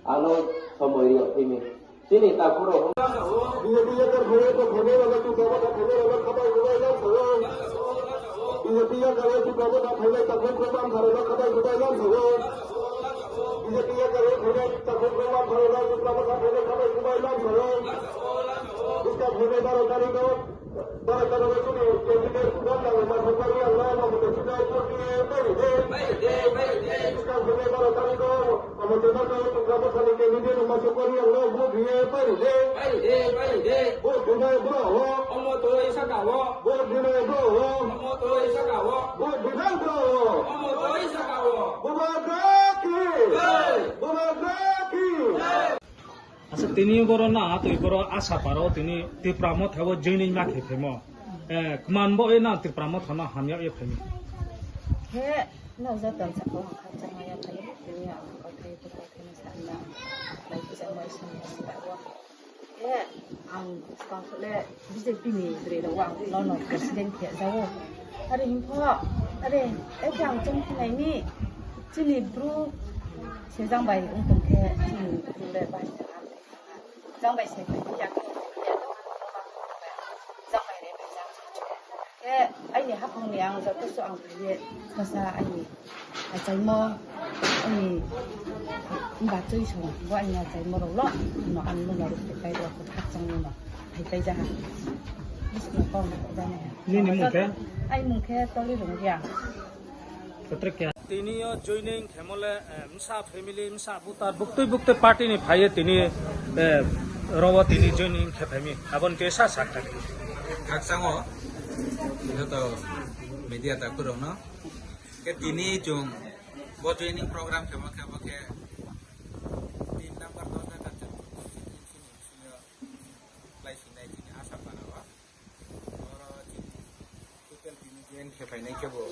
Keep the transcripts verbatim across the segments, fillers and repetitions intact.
Ano somoi riyok tini. Tini takhuro. Asa tini boro na twi boro asa paro tini Tipra motha o joining ma khe phemo. Eh, kman bo e na Tipra motha no hamya e phemo. He, no joto sako khachang ya phai, tini ang kothai kothai sa na, lai kisa mai sa na sa o. He, ang skang le B J P ni bwrwi rok ang nono president khe jago. Are himpo, are, ekhe ang chong khinai ni, chini bru se jang bai wng tong khe, chini bru le bai. Jang bai se khe ya khe ya jang bai re bai jang. Khe aini haphang ni ang joto so ang phai ye kasa aini achaimo aini ba twi song bo aini achaimo rok lo no ang no rok khe pai rok khe khakchang no phai pai jaha. Bisno kong jani. Nini mung khe? Ai mung khe Toli Rungya. Tini o joining khemole, eh, msa family, msa butar, buktui buktui party ni phaiye tini, eh, robo tini joining khe phaimi. Abon tesa sak tak. Khaksango, joto media takhurokno. Ke tini chung bo joining program khemo khemo khe tin number doja Kanchanpur constituency ni bisingo lai sinai tini Asa para o. Oro chini total tini join khe phainai khe bo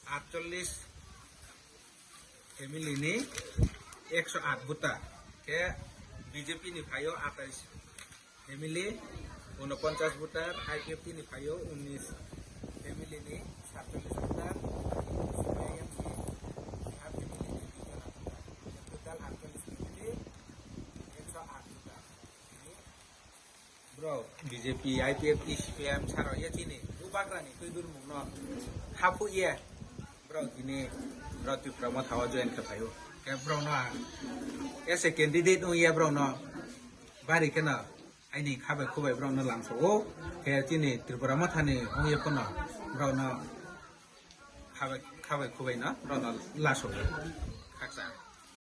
atchollis family ni ekso at buta khe B J P ni phaio atais family, unoponchas buta, I P F T ni phaio unnis family ni satchollis buta, I M C family ni dui jona buta, total atchollis family, ekso at buta. Bro, B J P, I P F T, C P I M saro ya chini, bubagrani twi durmung no hapu ye. Bro, tini bro Tipra motha o join khe phaio. Ke bro no ang as a candidate wng ye bro no bari kheno aini khabai khubai bro no lamsogo. Ke chini Tripura motha ni wng ye phano bro no khabai, khabai khubai no bro no lasogo.